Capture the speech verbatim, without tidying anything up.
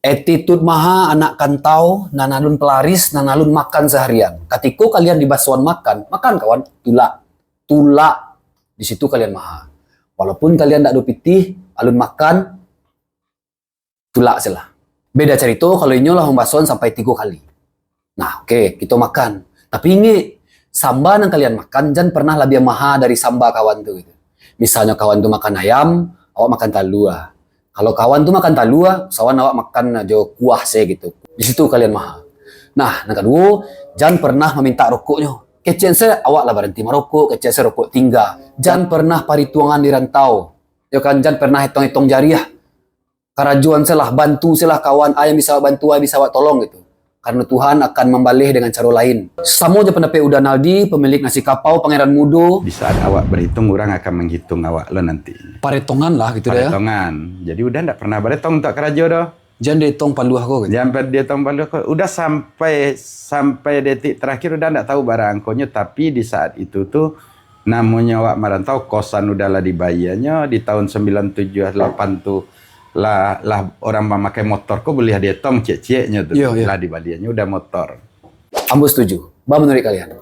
Attitude maha anak kantau, nan alun palaris, nan alun makan saharian. Katiko kalian dibasoan makan, makan kawan, tulak. Tulak. Di situ kalian maha. Walaupun kalian dak ado pitih, alun makan, tulak se lah. Beda carito kalau inyo lah mambasoan sampai tigo kali. Nah, oke, kito makan. Tapi ingek, samba nan kalian makan jan pernah labiah maha dari samba kawan tu gitu. Misalnyo kawan tu makan ayam, awak makan talua. Kalau kawan tu makan talua, sawan awak makan jo kuah se gitu. Di situ kalian maha. Nah, nan kaduo, jan pernah mamintak rokoknyo. Kecekan se awak lah baranti marokok, kecekan se rokok tingga. Jan pernah parituangan di rantau. Yo kan, jan pernah etong-etong jariah. Karajoan se lah, bantu se lah kawan, a yang bisa awak bantu, a yang bisa awak tolong gitu. Karano Tuhan akan mambaleh dengan caro lain. Samo jo pandapek Uda Naldi, pemilik nasi kapau Pangeran Mudo. Di saat awak berhitung, urang akan menghitung awak lo nanti. Paretongan lah gitu dah ya. Paretongan. Jadi Uda ndak pernah baretong untuak karajo doh. Jan dietong paluah ko gitu. Jan dietong paluah ko. Uda sampai, sampai detik terakhir Uda ndak tahu bara angkonyo, tapi di saat itu tu, namonyo awak marantau, kosan Uda lah dibayianyo, di tahun sembilan tujuh lapan tu lah, lah urang mamakai motor ko buliah dietong ciek-cieknyo tu. Iyo, iyo. Lah dibaliannyo Uda motor. Ambo setuju. Ba, menurut kalian?